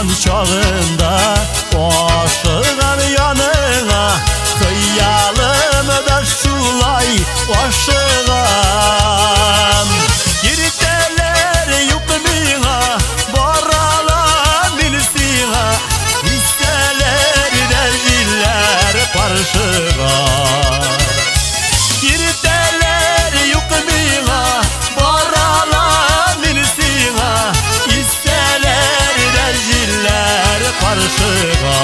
туган чагында ашыгам яныңа, хыялым да шулай ашыгам. Киртәләр юк миңа, баралам мин сиңа, Истәләр дә җилләр каршыга. Киртәләр юк миңа, баралам мин сиңа, Истәләр дә җилләр каршыга.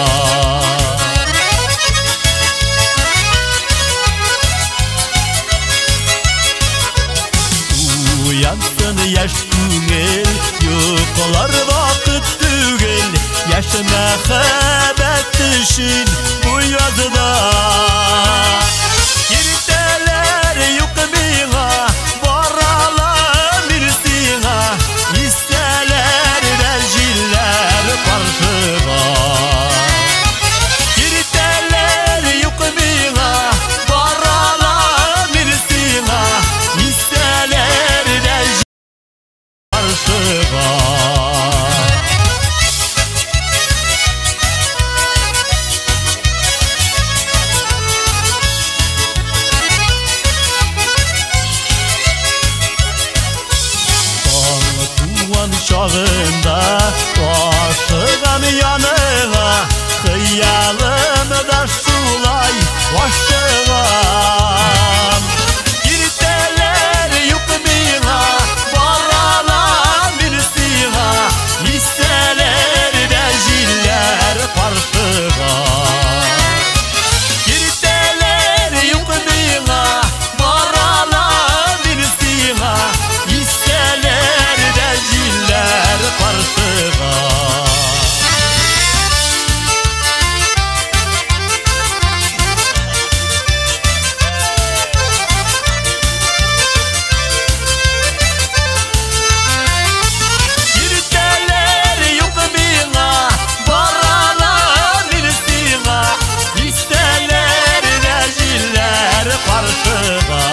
Уянсын яшь күңел, йоклар вакыт түгел, яшь мәхәббәт өчен бу язда. Киртәләр юк миңа, баралам мин сиңа, Истәләр дә җилләр каршыга. Киртәләр юк миңа, баралам мин сиңа, Истәләр дә җилләр каршыга. Таң туган чагында ашыгам яныңа, хыялым да шулай ашыгам. Киртәләр юк миңа, баралам мин сиңа, Истәләр дә җилләр каршыга. Киртәләр юк миңа, баралам мин сиңа, Истәләр дә җилләр каршыга. Киртәләр юк миңа, баралам мин сиңа, Истәләр дә җилләр каршыга.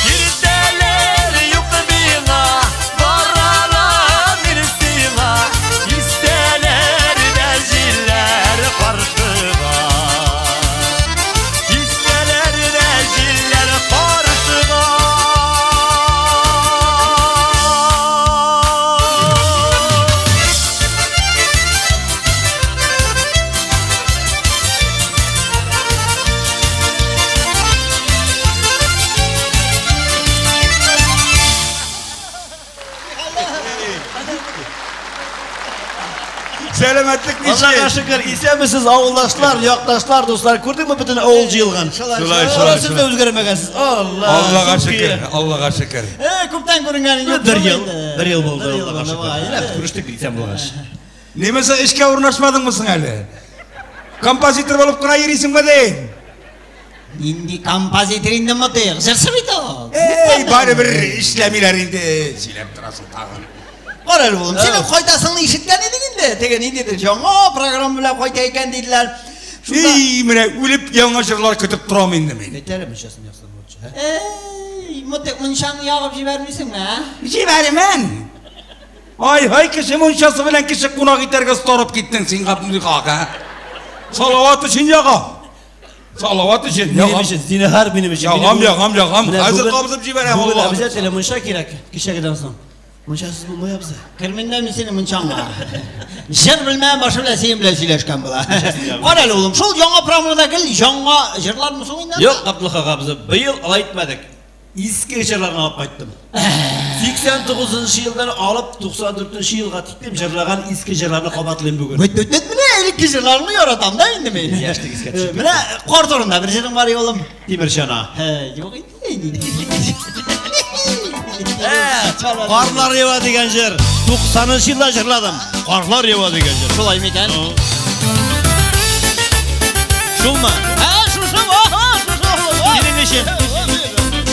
Киртәләр юк миңа, баралам мин сиңа, Истәләр дә җилләр каршыга. Истәләр дә җилләр каршыга. Сәламәтлек Аллага ничек? шөкер, исәнмесез авылдашлар, якташлар, дуслар. Күрдеңме бөтен авыл җыелган? Шулай, шулай, Шулай, сез дә шулай. үзгәрмәгәнсез. Алла. Аллага шөкер. шөкер, Аллага шөкер. Күптән күренгән юк. Бер ел, бер ел булды, Бер ел Аллага булды, шөкер. вай. Менә күрештек исән булгач. Немесе эшкә урнашмадыңмы соң әле? Композитор булып кына йөрисеңме ди? Нинди композитор инде Мотыйк? Җырчы бит ул. Эй, барыбер эшләмиләр инде. Сөйләп торасың тагын. Кара әле улым, синең кайтасыңны ишеткән идек инде. Теге ниндидер яңа программа белән кайта икән диделәр. Шунда Эй, менә үлеп яңа җырлар көтеп торам инде мин. Әйт әле мунчасын яксын лучше, ә? Эй, Мотыйк, мунчаны ягып җибәрмисеңме, ә? Җибәрмен. Ай, һай, кеше мунчасы белән кеше кунак итәргә сторып киттең син Габдулхак, а? Салават өчен ягам. Салават өчен Минем ягам. өчен, зинһар минем өчен. Ягам, Минем ягам, ягам. Менә Хәзер бүген- кабызып җибәрәм, Бүген Аллаһ. обязательно мунча кирәк, кичәгедән соң. Мунчасыз булмый абзый. Керминнән мин синең мунчаңа. Җыр белмәгән башы белән синең белән сөйләшкән була. Кара әле улым, шул яңа программада гел яңа җырлармы соң инде? Юк, Габдулхак абзый, быел алай итмәдек. Иске җырларны алып кайттым. 89 елдан алып 94 елга тиклем җырлаган иске җырларны кабатлыйм бүген. Бит бит бит менә элекке җырларны яратам да инде мин. Яшьлек искә төшеп Менә кар турында бер җырың бар улым. Тимер чана. Һе, юк инде. Карлар ява дигән җыр. 90 елда җырладым. Карлар ява дигән җыр. Шулай микән? Шулмы? Һә, шушы, аһа, шушы. Синең өчен.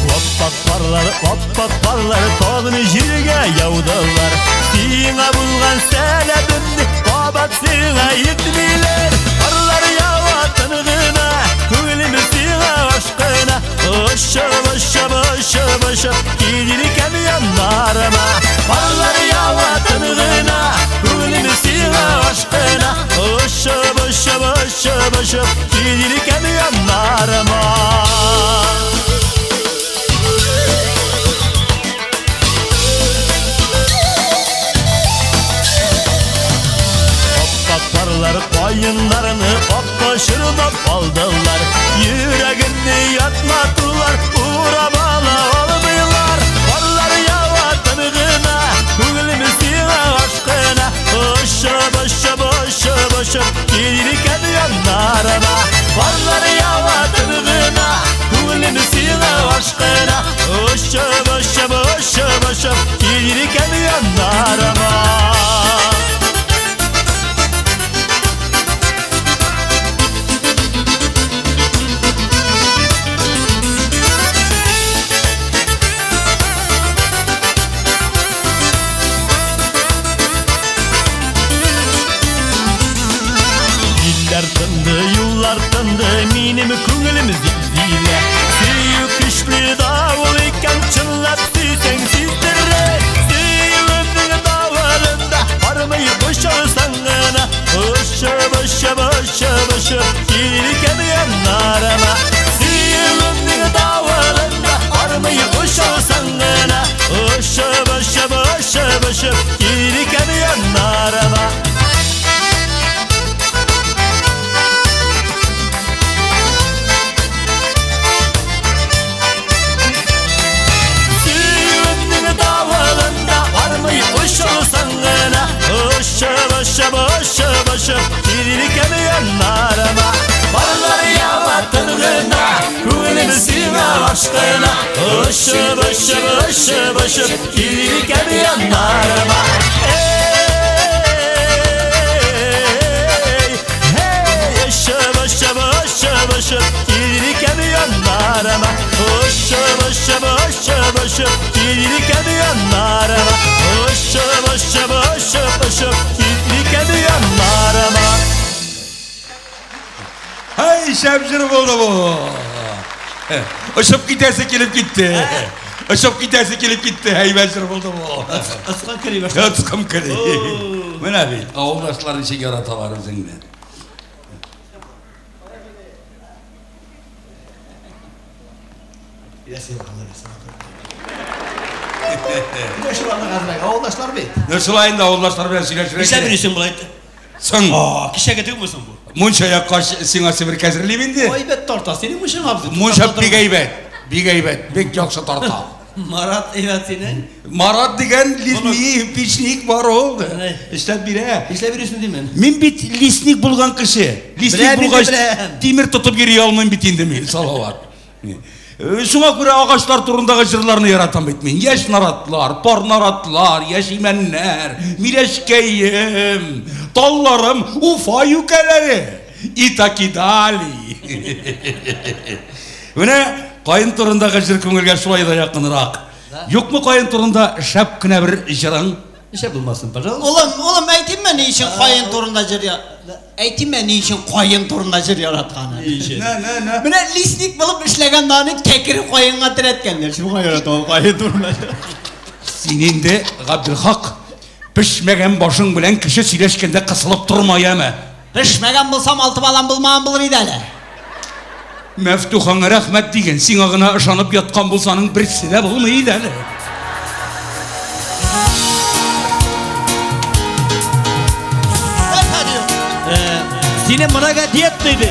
Аппак карлар, аппак карлар тагын җиргә яудылар. Сиңа булган сәләбемне кабат Чынлап сиңа йитмиләр. Карлар ява тын гына, күңелем сиңа ашкына. Очып, очып, очып, очып, килер икән яннарыма. Карлар ява тын гына, күңелем сиңа ашкына. Очып, очып, очып, очып, килер икән яннарыма. Аппак кайыннарны аппашырдап алдылар. Йөрәгемне ятматтылар, урап ала алмыйлар. Карлар ява тын гына, күңелем сиңа ашкына. Очып, очып, очып, очып, килер икән яннарыма. Карлар ява тын гына, күңелем сиңа ашкына. Очып, очып, очып, очып, килер икән яннарыма. Юллар тынды, минем күңелем зилзилә. Сөю көчле давыл икән, чынлап сөйсәң сиздерә. Сөюемнең давылында бармый очасаң гына. Очып, очып, очып, очып, килер икән яннарыма. Сөюемнең давылында бармый очасаң гына. Очып, очып, очып, очып, килер икән яннарыма. Очып, очып, очып, очып, килер икән яннарыма. Карлар ява тын гына, күңелем сиңа ашкына. Очып, очып, очып, очып, килер икән яннарыма. Эй, эй, очып, очып, очып, очып, килер икән яннарыма. Очып, очып, очып, очып, килер икән яннарыма. Очып, очып, очып, очып, килер икән яннарыма. Һай, шәп җыр булды бу. Очып китәсе килеп китте. Очып китәсе килеп китте. Әйбәт җыр булды бу. Ыскан кери башлады. Ыскан кери. Менә бит, авылдашлар ничек яраталар үзеңне. Авылдашлар бит. Шулай инде авылдашлар белән сөйләшергә. Нишләп йөрисең болай? Соң. Кичәге түгелме соң бу? Мунча яккач сиңа себерке әзерлим инде. Әйбәт тарта синең мунчаң абзый. Мунча бик әйбәт. Бик әйбәт, бик яхшы тарта. Марат әйбәт синең. Марат дигән лесник, печник бар ул. Эшләп бирә. Эшләп йөрисең димен. Мин бит лесник булган кеше. Лесник булгач, тимер тотып йөри алмыйм бит инде мин, Салават. Шуңа күрә агачлар турындагы җырларны яратам бит мин. Яшь наратлар, пар наратлар, яшь имәннәр, миләшкәем, талларым, Уфа юкәләре, итакидали. Менә каен турындагы җыр күңелгә шулай да якынрак. Юкмы каен турында шәп кенә бер җырың? Нишләп булмасын, пожалуйста. Улым, улым, әйтимме ни өчен каен турында җыр әйтимме ни өчен каен турында җыр яратканы? Ни өчен? Нә, нә, нә. Менә лесник булып эшләгәндә аны кәкре каенга терәткәннәр. Шуңа яратам каен турында. Син инде, Габделхак, пешмәгән башың белән кеше сөйләшкәндә кысылып торма, яме. Пешмәгән булсам, алты балам булмаган булыр иде әле. Мәфтухаңа рәхмәт диген, сиңа гына ышанып яткан булсаның берсе дә булмый иде әле. Сине многодетный ди.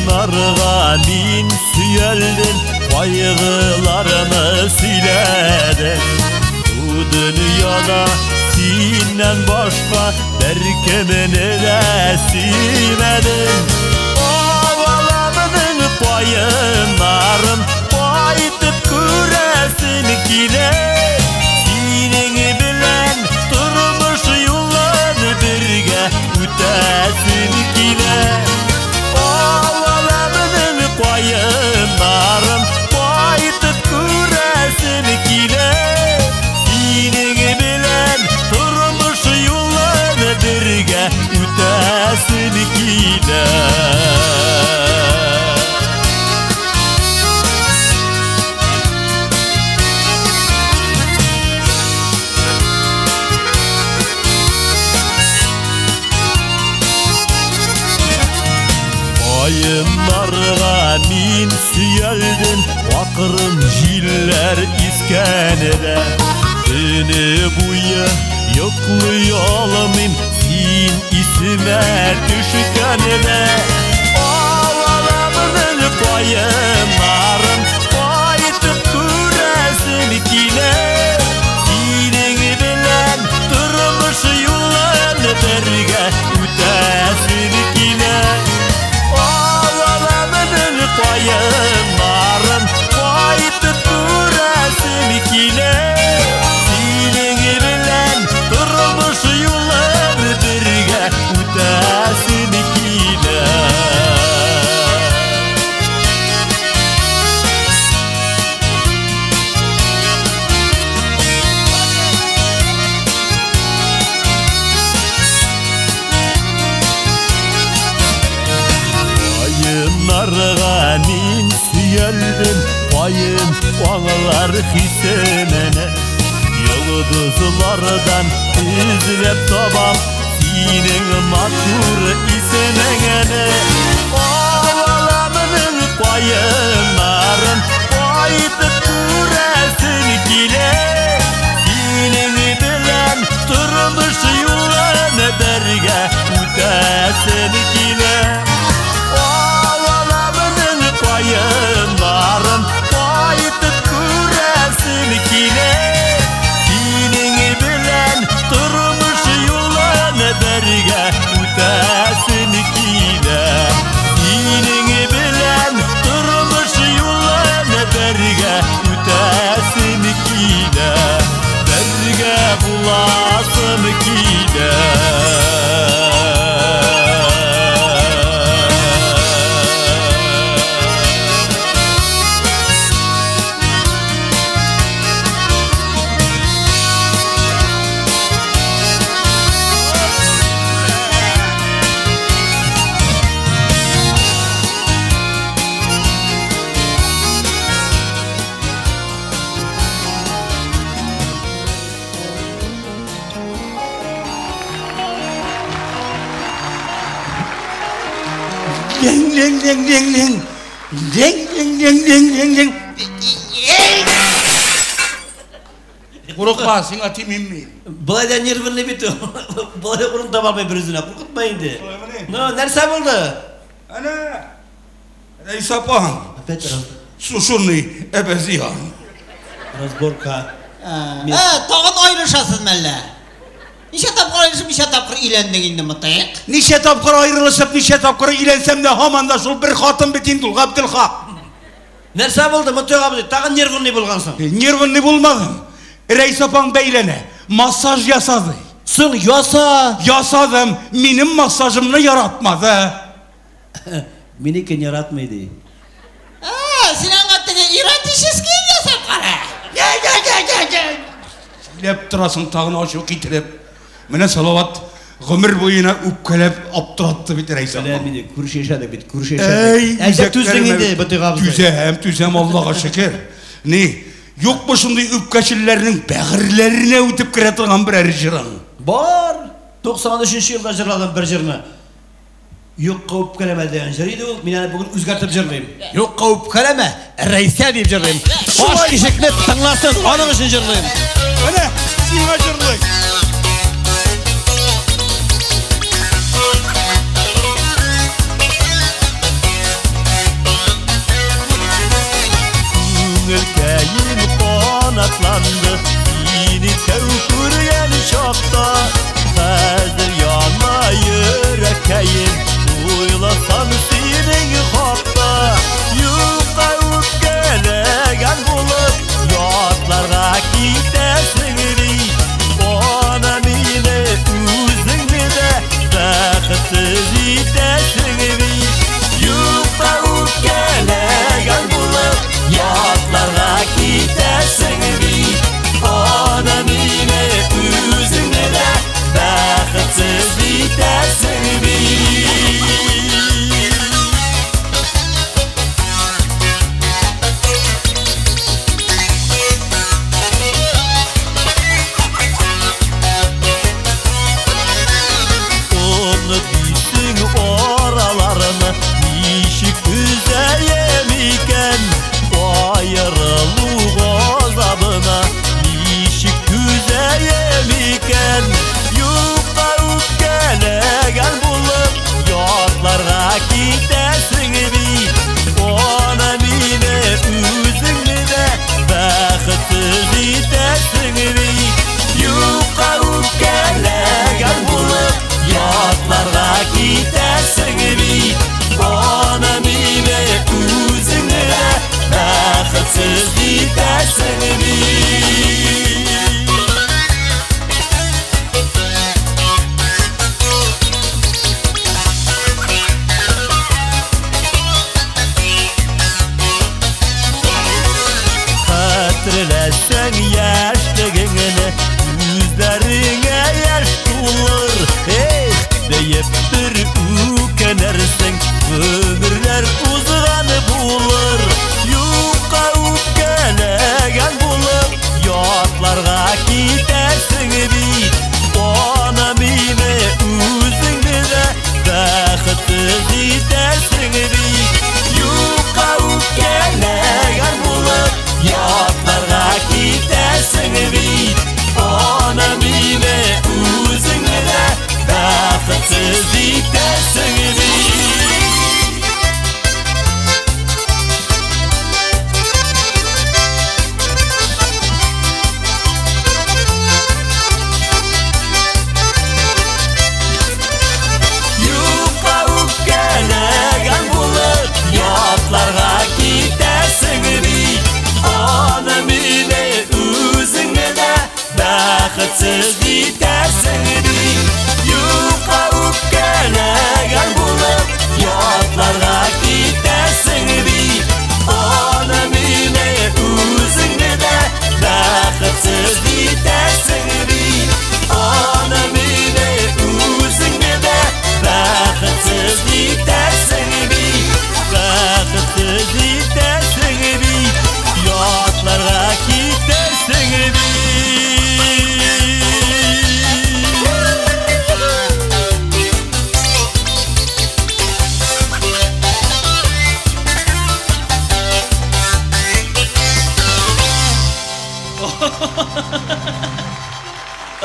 Кайыннарга мин сөялдем, кайгыларымны сөйләдем. Бу дөньяда синнән башка беркемне дә сөймәдем. Аваламның кайыннарым, килә. Каеннарга мин сөялдем, акрын җилләр искәнедә. Төне буе йоклый алмыйм, син исемә төшкәнедә. Алаламның каеннарын кайтып күрәсем килә. Синең белән тормыш юлын бергә үтәсем килә. Каеннарын кайтып күрәсем килә. Синең белән тормыш юлын бергә үтәсем килә. Каеннарга мин сөялдем, каен аңлар хисеменә. Йолдызлардан эзләп табам синең матур исемеңне. Алаламның каеннарын кайтып күрәсем килә. Синең белән тормыш юлын бергә үтәсем килә. Алаламның каеннарын кайтып күрәсем килә. Синең белән тормыш юлын бергә үтәсем килә. Синең белән тормыш юлын бергә үтәсем килә. Бергә буласым килә. Лең, лең, лең, лең, лең. Лең, лең, лең, лең, лең, лең. Курыкма, сиңа тимим мин. Болай да нервный бит ул. Болай да урын таба алмый бер үзенә. Куркытма инде. Ну, нәрсә булды? Әнә, Рәис апаң. Опять Сушеный обезьян. разборка. Тагын аерышасыз мәллә? Ничә тапкыр аерышып, ничә тапкыр өйләндең инде, Мотыйк? Ничә тапкыр аерылышып, ничә тапкыр өйләнсәм дә, һаман да шул бер хатын бит инде ул, Габделхак. Нәрсә булды, Мотыйк абзый? Тагын нервный булгансың. Нервный булмадым. Рәис апаң бәйләнә. Массаж ясады. Соң яса. Ясадым. Минем массажымны яратмады. Минекен яратмый ди. Син аңа теге эротический ясап кара. Сөйләп торасың тагын ачу китереп. Менә Салават гомер буена үпкәләп аптыратты бит Рәис апаң. Беләм инде, күрше яшәдек бит, күрше Әй, яшәдек. Әйдә түздең үзәкләремә инде, Мотыйк абзый. Түзәм, түзәм, Аллага шөкер. Ни, юкмы шундый үпкәчелләрнең бәгырьләренә үтеп керә торган берәр җырың? Бар. 93 елда җырладым бер җырны. Юкка үпкәләмә дигән җыр иде ул. Мин аны бүген үзгәртеп җырлыйм. Юкка үпкәләмә, Рәйсә дип җырлыйм. Баш ишекне тыңласын, аның өчен җырлыйм. Менә сиңа җырлыйм. Күңелкәем канатланды, сине тәү күргән чакта. Хәзер яна йөрәккәем, уйласам синең хакта. Юкка үпкәләгән булып, ятларга китәсең бит. Ана мине үзеңне дә бәхетсез итәсең бит. Юкка үпкәләгән булып, ятларга китәсең бит. Ана мине Хәтерләсәң яшьлегеңне, күзләреңә яшь тулыр. Эх, диеп бер үкенерсең, гомерләр узган булыр. Юкка үпкәләгән булып, ятларга китәрсең бит. Ана мине үзеңне дә бәхетсез итәрсең бит. Юкка үпкәләгән булып, ятларга китәрсең бит. Ана мине үзеңне дә бәхетсез итәрсең бит. Юкка үпкәләгән булып, ятларга китәрсең бит. Аны мине үзеңне дә бәхетсез итәрсең бит. Юкка үпкәләгән булып, ятларга китәрсең бит. Аны мине үзеңне дә бәхетсез итәрсең бит. Аны мине үзеңне дә бәхетсез итәрсең бит. Бәхетсез итәрсең бит. Ятларга китәрсең бит.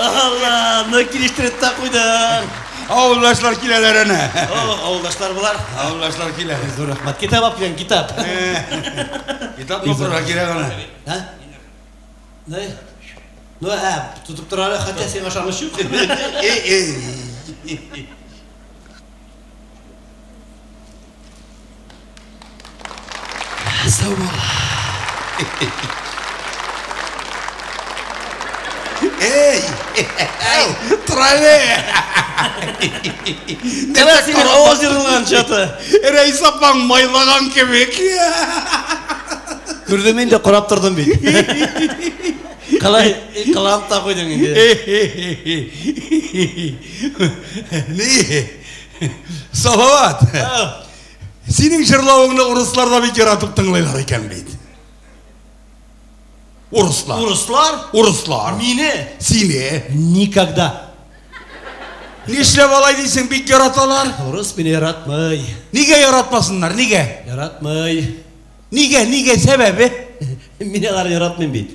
Алла, ну килештереп тә куйдың. Авылдашлар киләләр әнә. О, авылдашлар болар. Авылдашлар килә. Зур рәхмәт. Китап алып килгән, китап. Китап укырга кирәк аны. Һа? Ни? Ну, ә, тотып тор әле, хотя сиңа ышаныч юк. Эй, эй. Сау бул. Эй! Тор әле! Кара синең аваз ерылган чаты. Рәис апаң майлаган кебек. Күрдем инде, карап тордым бит. Калай, кыланып та куйдың инде. Ни? Салават. Синең җырлавыңны урыслар да бик яратып тыңлыйлар икән бит. Урыслар. Урыслар? Урыслар. Мине? Сине. Никогда. Нишләп алай дисең, бик яраталар? Урыс мине яратмый. Нигә яратмасыннар, нигә? Яратмый. Нигә, нигә сәбәбе? Мин аларны яратмыйм бит.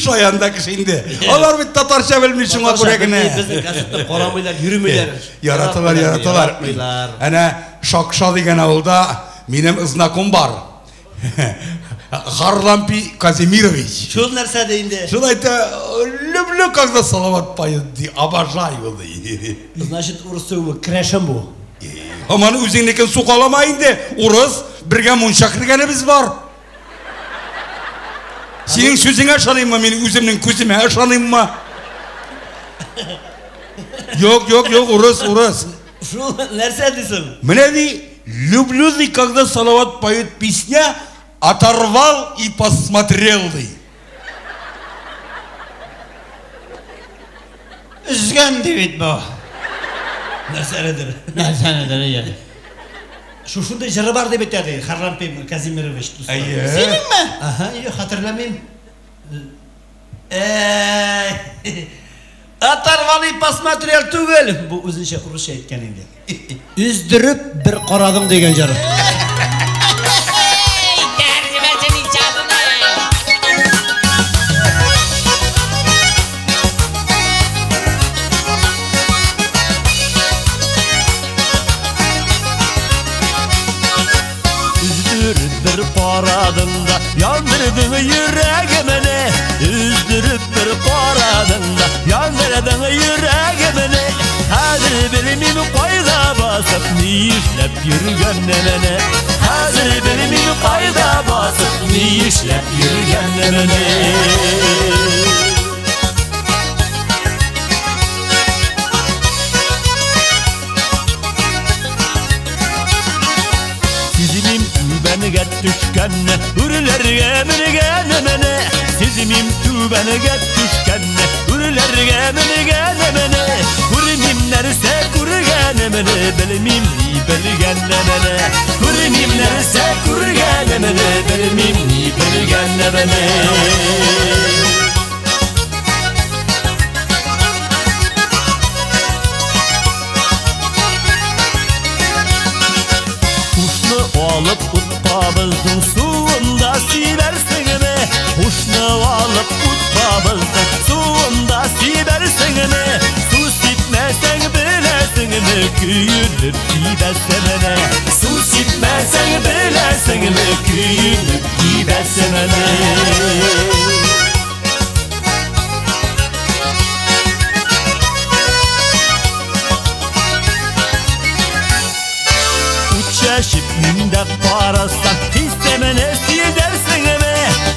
Шаян да кеше инде. Алар бит татарча белми, шуңа күрә генә. Безнең концертта карамыйлар, йөрмиләр. Яраталар, яраталар. Яратмыйлар. Әнә Шакша дигән авылда минем знаком бар. Харлампий Казимирович. Шул нәрсә ди инде? Шул әйтә, люблю, когда Салават поет, ди, обожаю, ди. Значит, урыс түгел, крәшен бу. Һаман үзеңнекен сукалама инде. Урыс, бергә мунча кергәнебез бар. Синең сүзеңә ышаныйммы, мин үземнең күземә ышаныйммы? Юк, юк, юк, урыс, урыс. Шул нәрсә дисең? Менә ди, люблю, ди, когда Салават поет песня, оторвал и посмотрел, ди. Өзгән ди бит бу. Нәрсәнедер? Нәрсәнедер, әйе. Шушындый җыры бар дип әйтә ди Харлампий Казимирович дуслар. Әйе. Синеңме? Аһа, юк, хәтерләмим. Әй, оторвал и посмотрел түгел. Бу үзенчә урысча әйткән инде. Өздереп бер карадың дигән җыр. Өздереп бер карадың да, яндырдың йөрәгемне. Өздереп бер карадың да, яндырдың йөрәгемне. Хәзер белмим кайда басып, ни эшләп йөргәнемне. Хәзер белмим кайда басып, ни эшләп йөргәнемне. Сизелим түбәнгә төшкәнне, үрләргә менгәнемне. Сизмим түбәнгә төшкәнне, үрләргә менгәнемне. Күрмим нәрсә күргәнемне, белмим ни белгәнемне. Күрмим нәрсә күргәнемне, белмим ни белгәнемне. Алып утка суында сибәрсеңме? Һушны алып утка суында сибәрсеңме? Су сипмәсәң беләсеңме, көенеп кибәсеңме? Су сипмәсәң беләсеңме, көенеп кибәсеңме? Чәшеп миндә карасам, хисемне сизәрсеңме?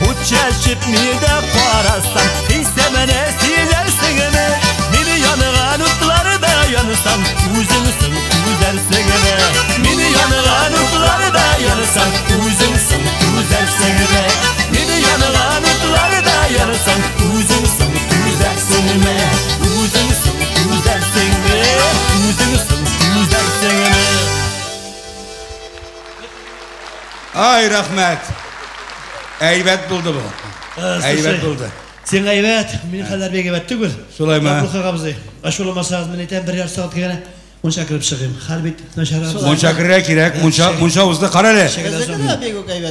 Ут чәшеп миндә карасам, хисемне сизәрсеңме? Мине янган утларда янсам, үзең соң түзәрсеңме? Мине янган утларда янсам, үзең соң түзәрсеңме? Мине янган утларда янсам, үзең соң түзәрсеңме? Үзең соң түзәрсеңме? Үзең соң түзәрсеңме? Ай, рәхмәт. Әйбәт булды бу. Әйбәт булды. Син әйбәт, минем хәлләр бик әйбәт түгел. Шулаймы? Габдулхак абзый, ачуламасагыз, мин әйтәм, бер ярты сәгать генә мунча кереп чыгыйм. Хәл бит начар. Мунча керергә кирәк, мунча узды. Кара әле.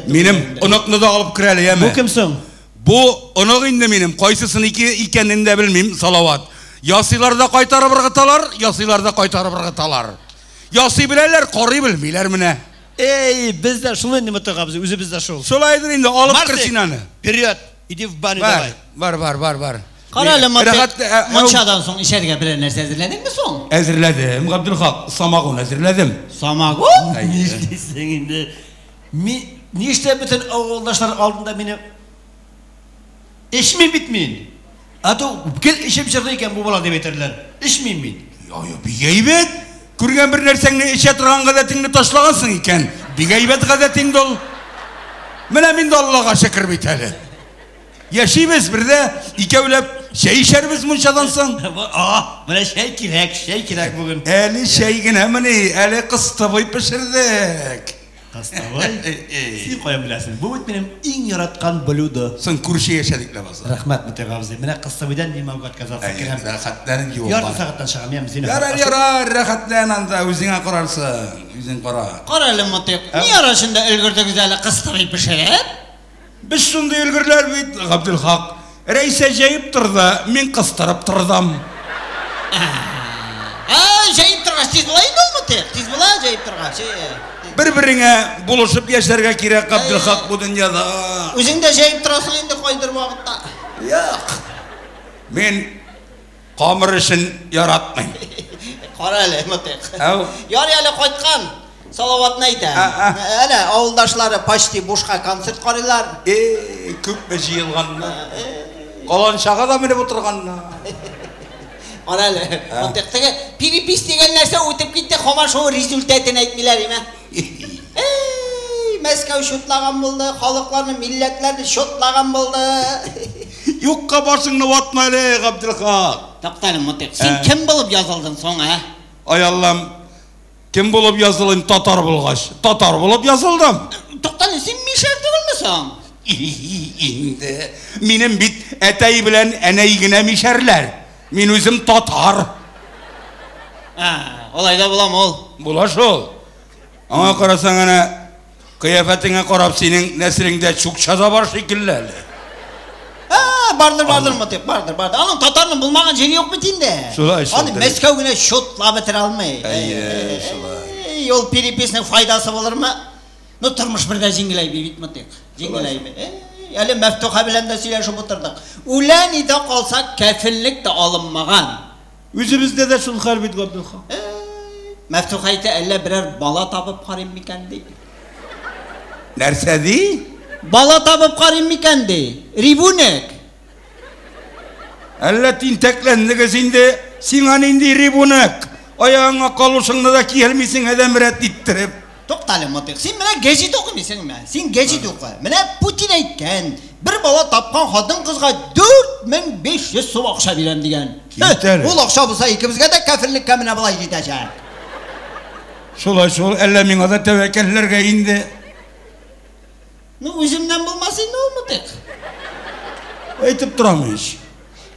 Минем оныкны да алып кер әле, яме. Бу кем соң? Бу онык инде минем. Кайсысын икәнен дә белмим, Салават. Ясыйлар да кайтарып ыргыталар, ясыйлар да кайтарып ыргыталар. Ясый беләләр, карый белмиләр менә. Эй, без дә шул инде, Мутык абзый, үзебез дә шул. Шулайдыр инде, алып кер син аны. Вперед, иди в баню давай. Бар, бар, бар, бар. Кара әле, Мутык, мунчадан соң эчәргә берәр нәрсә әзерләдеңме соң? Әзерләдем, Габдулхак, самогон әзерләдем. Самогон? Нишлисең инде? Нишләп бөтен авылдашлар алдында мине эчмим бит мин. А то гел эчеп җырлый икән бу бала дип әйтерләр. Эчмим мин. Я, бик әйбәт. Күргән бер нәрсәңне эчә торган гадәтеңне ташлагансың икән. Бик әйбәт гадәт инде ул. Менә мин дә Аллага шөкер бит әле. Яшибез бердә, икәүләп чәй эчәрбез мунчадан соң. Менә чәй кирәк, чәй кирәк бүген. Әле чәй генәмени, әле кыстыбый пешердек. Кыстыбый? Син каян беләсең? Бу бит минем иң яраткан блюдо. Соң күрше яшәдек ләбаса. Рәхмәт, Мутык абзый. Менә кыстыбыйдан не могу отказаться. Рәхәтләнеп юл. Ярты сәгатьтән чыгам, яме син. Ярар, ярар, рәхәтлән анда, үзеңә карарсың. Үзең кара. Кара әле, Мутык. Ни арасында өлгердегез әле кыстыбый пешереп? Без шундый өлгерләр бит, Габдулхак. Рәйсә җәеп торды, мин кыстырып тордым. Җәеп торгач тиз була инде ул, Мутык. Тиз була җәеп торгач. Бер-береңә булышып яшәргә кирәк, Габдулхак, бу дөньяда. Үзең дә җәеп торасың инде кайдыр вакытта. Юк. Мин камыр эшен яратмыйм. Кара әле, Мутык. Ярый әле кайткан. Салаватны әйтәм. Әнә авылдашлары почти бушка концерт карыйлар. Күпме җыелганнар. Каланчага да менеп утырганнар. Кара әле, Мутык, теге перепись дигән нәрсә үтеп китте, һаман шул результатын әйтмиләр име? Эй, Мәскәү чутлаган булды, халыкларны, милләтләрне чутлаган булды. Юкка башыңны ватма әле, Габдулхак. Тукта әле, Мутык, син кем булып язылдың соң, ә? Ай Аллам, кем булып язылыйм татар булгач? Татар булып язылдым. Тукта әле, син мишәр түгелме соң? Инде минем бит әтәй белән әнәй генә мишәрләр. Мин үзем татар. Алай да буламы ул? Була шул. Аңа карасаң әнә кыяфәтеңә карап синең нәселеңдә чукча да бар шикелле әле. Бардыр, бардыр, Мутык, бардыр, бардыр. Аның татарның булмаган җире юк бит инде. Шулай шул. Аны Мәскәү генә чутлап бетерә алмый. Әйе, шулай. Ул переписьнең файдасы булырмы? Ну, тормыш бер дә җиңеләйми бит, Мутык. Җиңеләйми. Әле Мәфтуха белән дә сөйләшеп утырдык. Үлә ни дә калса, кәфенлек тә алынмаган. Үзебездә дә шул хәл бит, Габдулхак. Мәфтуха әйтә, әллә берәр бала табып карыйм микән ди. Нәрсә ди? Бала табып карыйм микән ди. Рибунек. Әллә тинтәкләндегез инде, сиңа нинди рибунек? Аягыңа калушыңны да киялмисең адәм рәт иттереп. Туктале, Мотыйк, син менә гәҗит укымыйсыңмы? Син гәҗит укы. Менә Путин әйткән, бер бала тапкан хатын-кызга 4500 сум акча бирәм дигән. Ул акча булса икебезгә дә кәфенлеккә менә болай җитәчәк. Шулай шул, әллә миңа да тәвәккәлләргә инде. Ну, үземнән булмас инде ул, Мотыйк. Әйтеп торам ич.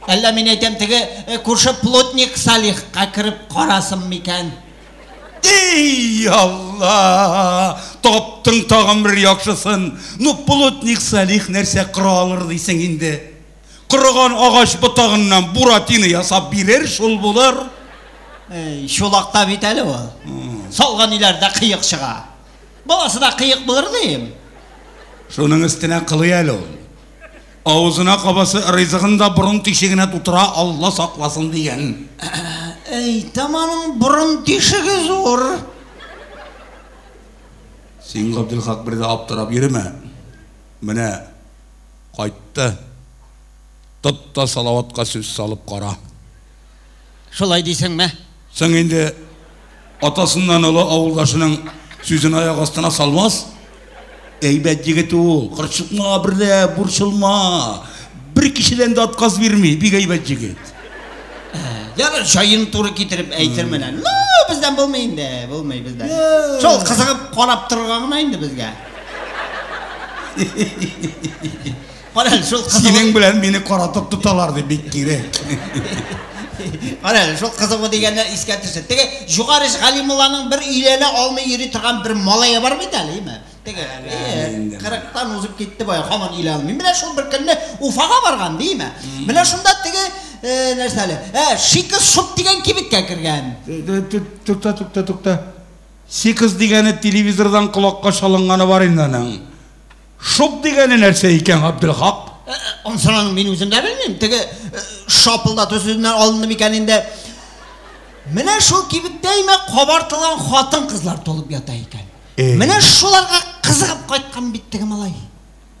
Әллә мин әйтәм, теге күрше плотник Салихка кереп карасым микән? Ey Алла! Таптың тагын бер яхшысын. Ну, плотник Салих нәрсә кыра алыр дисең инде. Корыган агач ботагыннан буратино ясап бирер, шул булыр. Эй, чулакта бит әле ул. Салган өйләрдә кыек чыга. Баласы да кыек булыр дим. Шуның өстенә кылый әле ул. Авызына кабасы ризыгын да борын тишегенә тутыра, Алла сакласын дигән. Эй, таманың борын тишеге зур. Син, Габделхак, бер дә аптырап йөрмә. Менә кайтты. Тот та Салаватка сүз салып кара. Шулай дисеңме? Соң инде атасыннан олы авылдашының сүзен аяк астына салмас. Әйбәт егет ул, кырчыкма бер дә, борчылма. Бер кешедән дә отказ бирми, бик әйбәт егет. Ярар, җаен туры китереп әйтермен әле. Ну, бездән булмый инде, булмый бездән. Шул кызыгып карап торырга гына инде безгә. Кара әле, шул кызыгу. Синең белән мине каратып тоталар дип бик кирәк. Кара әле, шул кызыгу дигәннәр искә төште. Теге Югарыш Галимулланың бер өйләнә алмый йөри торган бер малае бар бит әле, име? Теге, 40-тан узып китте бая, һаман өйләнә алмый. Менә шул бер көнне Уфага барган, дийме? Менә шунда теге нәрсә әле? Шикыз шоп дигән кибеткә кергән. Тукта, тукта, тукта. Шикыз дигәне телевизордан колакка чалынганы бар инде аның. Шоп дигәне нәрсә икән, Абделхак? Ансын аның мин үзем дә белмим. Теге шапылдату сүзеннән алынды микән инде? Менә шул кибеттә име кабартылган хатын-кызлар тулып ята икән. Менә шуларга кызыгып кайткан бит теге малай.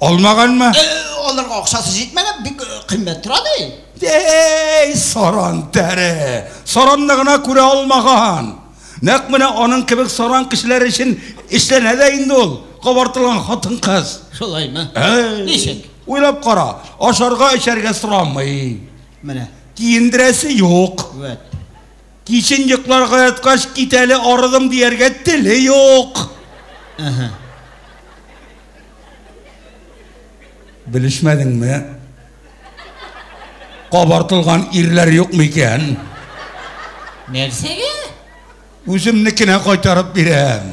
Алмаганмы? Аларга акчасы җитмәгән, бик кыйммәт тора ди. Эй, саран тәре! Саранны гына күрә алмаган. Нәкъ менә аның кебек саран кешеләр өчен эшләнә дә инде ул кабартылган хатын-кыз. Шулаймы? Ничек? Уйлап кара, ашарга, эчәргә сорамый. Менә. Киендерәсе юк. Вәт. Кичен йокларга яткач, кит әле арыдым дияргә теле юк. Белешмәдеңме? Кабартылган ирләр юк микән? Нәрсәгә? Үземнекенә кайтарып бирәм.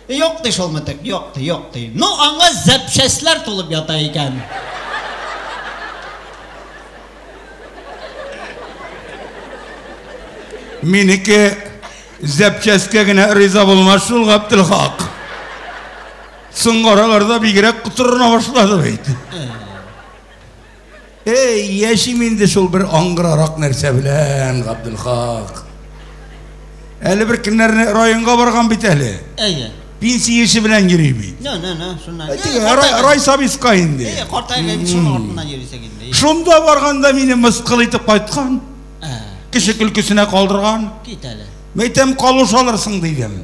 Юк ди шул мытык, юк ди, юк ди. Ну, аңа зәпчәсләр тулып ята икән. Минеке зәпчәскә генә риза булмас шул, Габделхак. Соңгы араларда бигрәк котырына башлады бит. Эй, яшим инде шул бер аңгырарак нәрсә белән, Габделхак. Әле бер көннәрне районга барган бит әле. Әйе. Пенсия эше белән йөри бит. Ну, ну, ну, шуннан. Райсобеска инде. Әйе, картайган шуның артыннан йөрисең инде. Шунда барганда мине мыскыл итеп кайткан. Кеше көлкесенә калдырган. Кит әле. Мәйтәм, калуш алырсың дидем.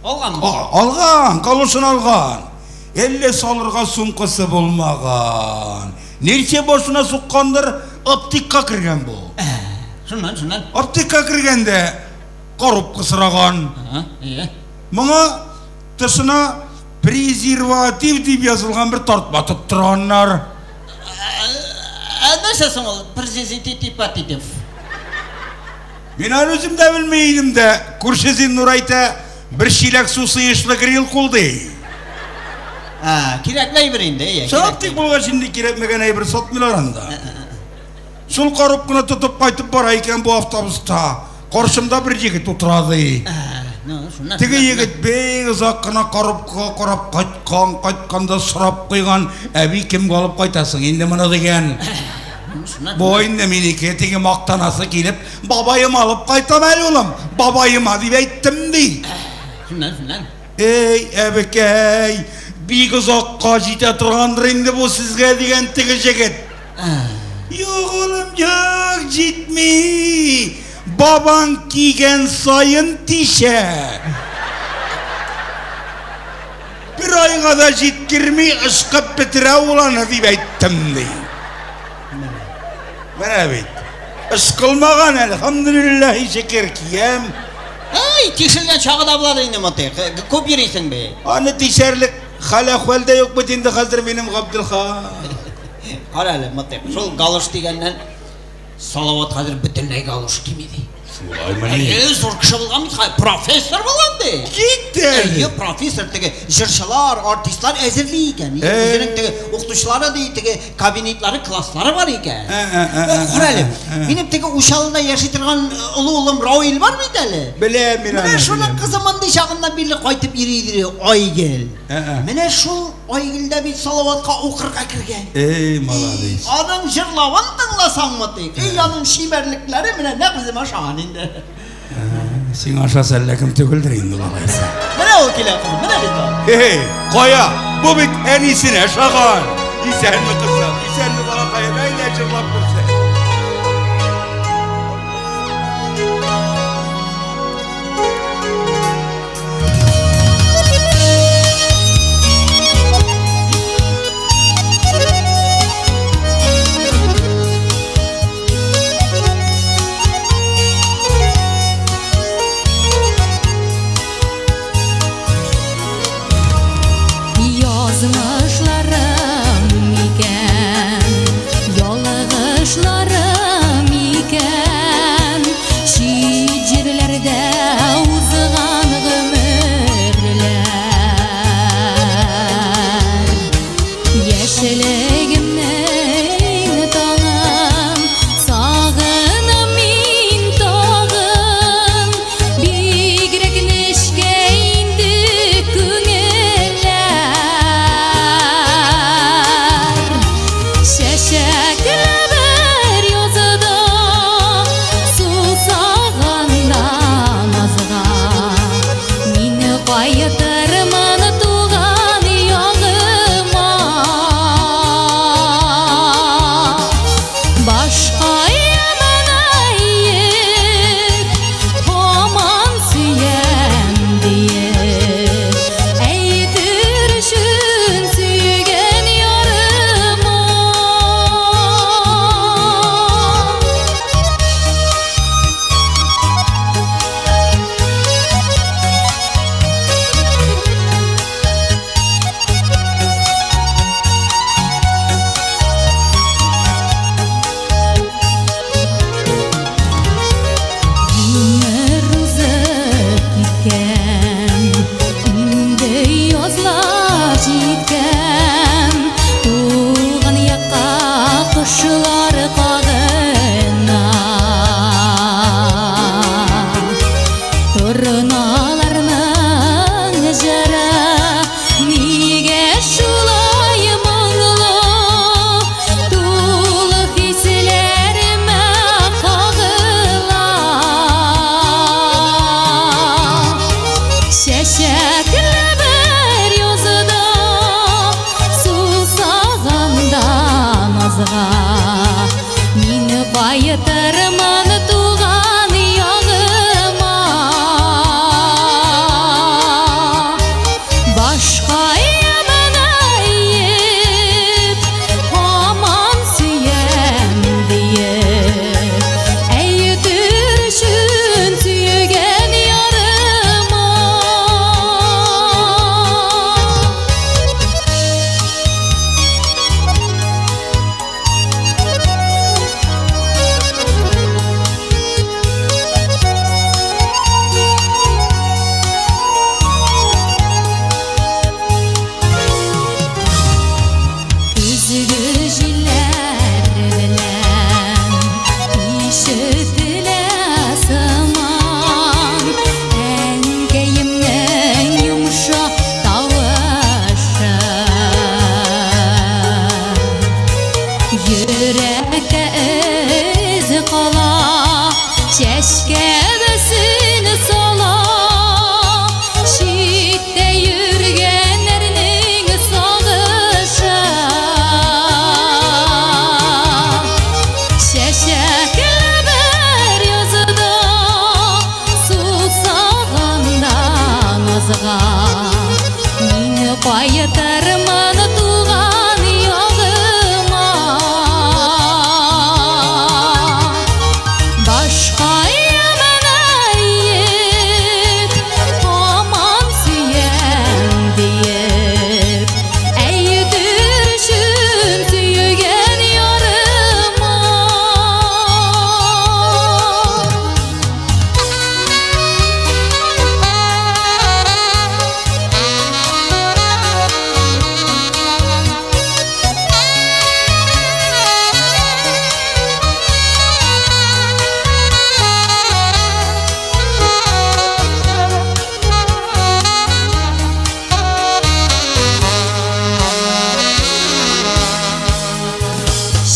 Алганмы? Алган, калушын алган. Әллә салырга сумкасы булмаган. Ничә башына суккандыр, аптекка кергән бу. Шуннан, шуннан. Аптекка кергәндә коробка сораган. Моңа тышына презерватив дип язылган бер тартма тоттырганнар. Ә нәрсә соң ул презерватив? Мин аны үзем дә белми идем дә, күрше Зиннур әйтә, бер чиләк су сыешлы грил кул ди. Кирәкле әйбер инде. Аптек булгач инде кирәкмәгән әйбер сатмыйлар анда. Шул коробканы тотып кайтып бара икән бу автобуста. Каршымда бер егет утыра ди. Теге егет бик озак кына коробкага карап кайткан, кайтканда сорап куйган, әби кемгә алып кайтасың инде моны дигән. Бу инде минеке, теге мактанасы килеп, бабаем алып кайтам әле улым, бабаема дип әйттем ди. Эй, әбекәй, бик озакка җитә торгандыр инде бу сезгә дигән теге егет. Юк, улым, юк, җитми. Бабаң кигән саен тишә. айга да җиткерми ышкып бетерә ул аны дип әйттем ди. Менә бит. Ышкылмаган, әлхәмдүлилләһи шөкер киям. Әй, тишелгән чагы да булады инде, Мотыйк. Күп йөрисең бит. Аны тишәрлек хәл-әхвәл дә юк бит инде хәзер минем Габделхан. Кара әле, Мотыйк, шул галош дигәннән Салават хәзер бөтенләй галош кими ди. Шулаймыни? Әйе, зур кеше булган бит, хәзер профессор булган ди. Китте әле. Әйе, профессор теге җырчылар, артистлар әзерли икән. Үзенең теге укытучылары ди, теге кабинетлары, класслары бар икән. Кара әле, минем теге Учалыда яши торган олы улым Равил бар бит әле. Беләм мин аны. Менә шуның кызы мондый чагыннан бирле кайтып йөри иде Айгөл. Менә шул Айгөл дә бит Салаватка укырга кергән. Эй, молодец. Аның җырлавын тыңласаң, Мотыйк, эй, аның чибәрлекләре менә нәкъ үземә ошаган инде. Сиңа ошаса әллә кем түгелдер инде ул алайса. Менә ул килә, кызым, менә бит ул. Эй, кая? Бу бит әнисенә ошаган. Исәнме, кызым, исәнме, балакаем, әйдә җырлап күрсәт. Язмышларым икән, ялгышларым. Кайтырмын туган ягыма. Башкаемны иеп, һаман сөям диеп, әйтер өчен сөйгән ярыма.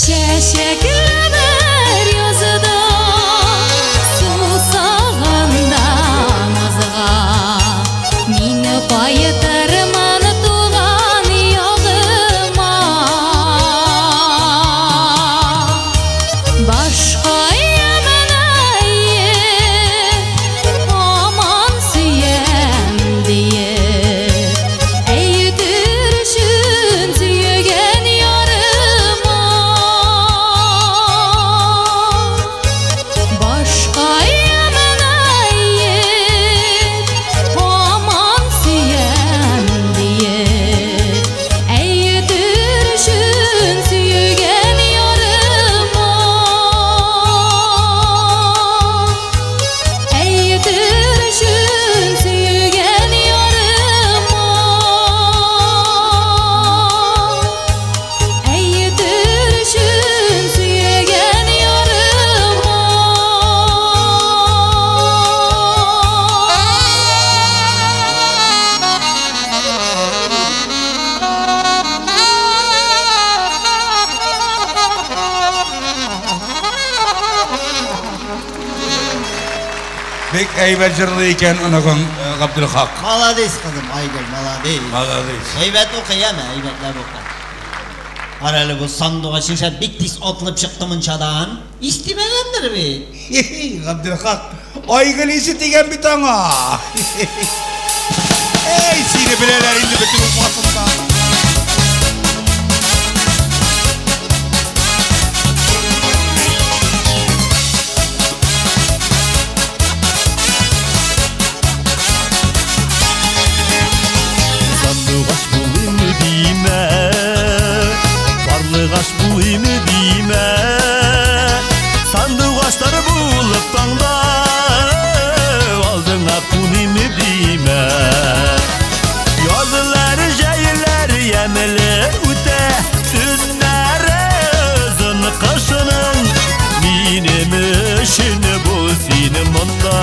Чәчәкләр язда, сусаганда назга, мин кайтырмын туган ягыма. Башкаемны иеп, һаман сөям диеп, әйтер өчен сөйгән ярыма. Башкаемны иеп, һаман сөям диеп, әйтер өчен сөйгән ярыма. Әйтер өчен сөйгән ярыма. Әйтер өчен сөйгән ярыма. Бик әйбәт җырлый икән оныгың Габделхак. Молодец, кызым, Айгөл, молодец. Молодец. Әйбәт укый, әме, әйбәтләп укый. Кара әле бу сандугач нишләп бик тиз атылып чыкты мунчадан? Истемәгәндер бит. Габделхак, Айгөл исе тигән бит аңа. Эй, сине беләләр инде бөтен Уфасында. Сандугач булыйм димә, карлыгач булыйм димә. Сандугачлар булып таңда алдыңа куныйм димә. Язлар, җәйләр ямьле үтә, төннәре озын кышының. Минем өчен бу синең монда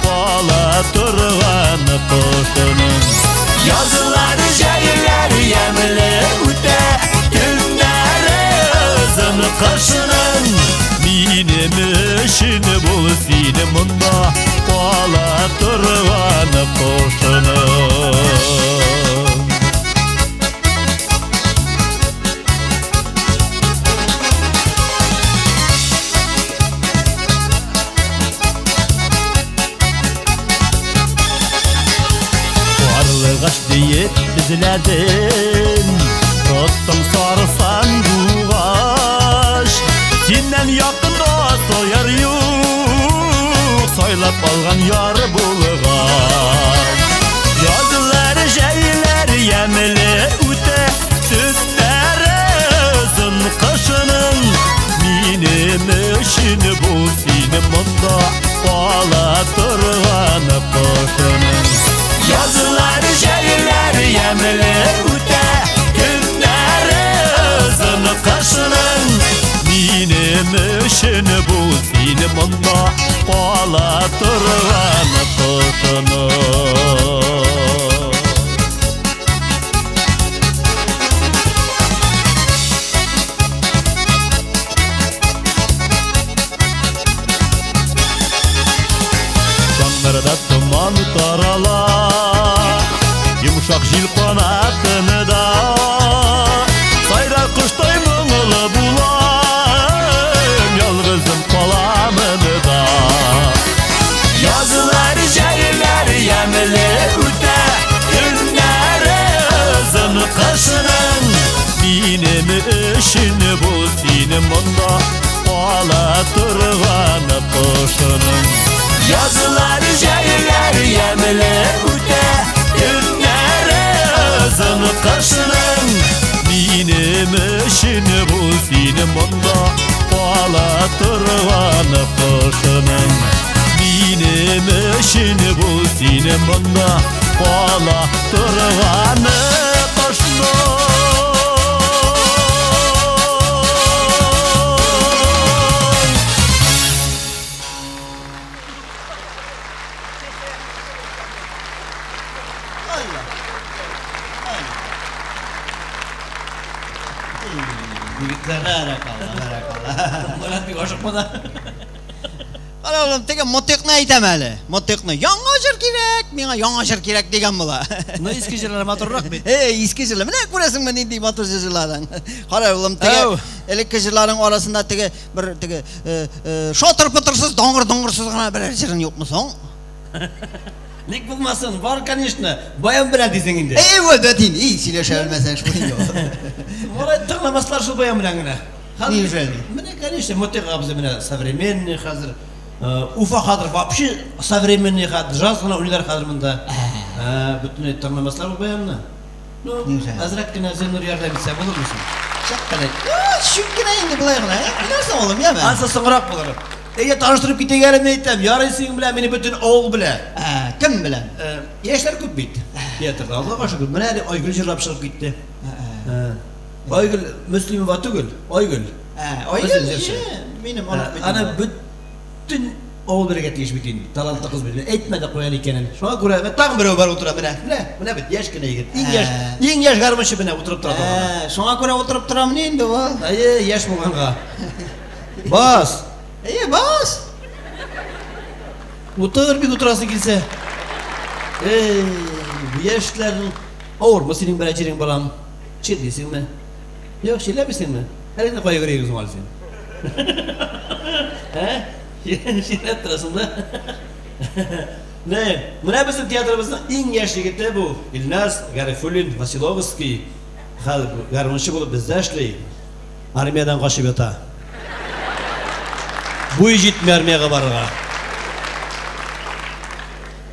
кала торган кошының. Язлар, җәйләр ямьле үтә, төннәре озын кышының. Минем өчен бу синең монда кала торган кошының. Карлыгач диеп эзләдем, тоттым сары сандугач. Синнән якында саяр юк, сайлап алган яр булгач. Язлар, җәйләр ямьле үтә, төннәре озын кышының. Минем өчен бу синең монда кала торган кошының. Язлар, җәйләр ямьле үтә, төннәре озын кышының. Минем өчен бу синең монда кала торган кошының. Таңнарда томан тарала, йомшак җил канатында. Сайрар коштай моңлы булам, ялгызым каламын да. Язлар, җәйләр өчен бу сине монда кала торган кошының. Язлар, җәйләр ямьле үтә, төннәре озын кышның. Минем өчен бу сине монда кала торган кошының. Минем өчен бу сине монда кала торган кошның. Бәрәкалла, бәрәкалла. Марат бик ашыкма. Кара улым, теге мотыкны әйтәм әле. Мотыкны. Яңа җыр кирәк, миңа яңа җыр кирәк дигән була. Ну, иске җырлар матуррак бит. Эй, иске җырлар. Менә күрәсеңме нинди матур җырларың. Кара улым, теге элекке җырларың арасында теге бер теге шатыр-пытырсыз, даңгыр-доңгырсыз гына берәр җырың юкмы соң? Ник булмасын, бар, конечно. Баян белән дисең инде. Эй, вот инде, и сөйләшә белмәсәң шул инде. Малай тыңламаслар шул баян белән генә. Неужели? Менә, конечно, Мотык абзый менә современный хәзер. Уфа хәзер вообще современный хәзер, джаз гына уйныйлар хәзер монда. Бөтенләй тыңламаслар бу баянны. Ну, әзрәк кенә Зиннур ярдәм итсә булырмы соң? Чак кына. Чүк кенә инде болай гына. Нәрсә улым, яме? Ансы соңрак булыр. Әйдә таныштырып китик әле, мин әйтәм. Ярый синең белән мине бөтен авыл белә. Кем белән? Яшьләр күп бит. Театрда Аллага шөкер. Менә әле Айгөл җырлап чыгып китте. Айгөл Мөслимова түгел, Айгөл. Айгөл, минем онык бит. Аны бөтен авыл белергә тиеш бит инде. Талантлы кыз бит. Әйтмәде каян икәнен. Шуңа күрә тагын берәү бар утыра менә. Менә, менә бит яшь кенә егет. Иң яшь, иң яшь гармунчы менә утырып тора. Шуңа күрә утырып торамыни инде ул? Әйе, яшь булганга. Бас. Әйе, бас. Утыр бит утырасы килсә. Эй, яшьләрнең авырмы синең берәр җирең, балам? Чирлисеңме? Юк, чирләмисеңме? Әле дә кая йөрисең соң әле син? Ә? Чирләп торасың да? Не, менә безнең театрыбызның иң яшь егете бу Илназ Гарифуллин Василовский. Хәзер гармунчы булып бездә эшли. Армиядән качып ята. Буй җитми армиягә барырга.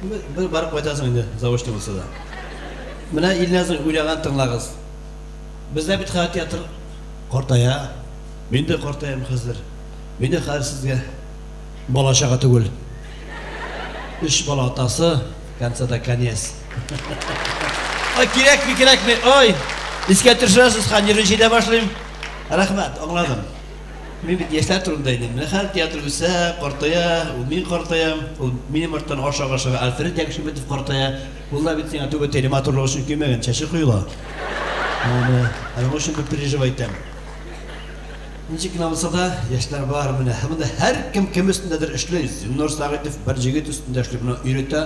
Бер барып кайтасың инде, заочно булса да. Менә Илназның уйлаган тыңлагыз. Бездә бит хәзер театр картая. Мин дә картаям хәзер. Мин дә хәзер сезгә бала чага түгел. Өч бала атасы, конца да конец. Ай, кирәкми, кирәкми. Ай, искә төшерәсез, хәзер нервничать итә башлыйм. Рәхмәт, аңладым. Мин бит яшьләр турында идем. Менә хәзер театр үсә, картая, ул мин картаям, ул минем арттан ашыга-ашыга Альфред Якшиметов картая. Ул да бит сиңа түбәтәйле матурлык өчен кимәгән, чәче коела. Аны, аның өчен бер переживать итәм. Ничек кенә булса да, яшьләр бар менә. Һәм монда һәркем кем өстендәдер эшли. Зиннур Сәгыйтов бер җегет өстендә эшли, моны өйрәтә,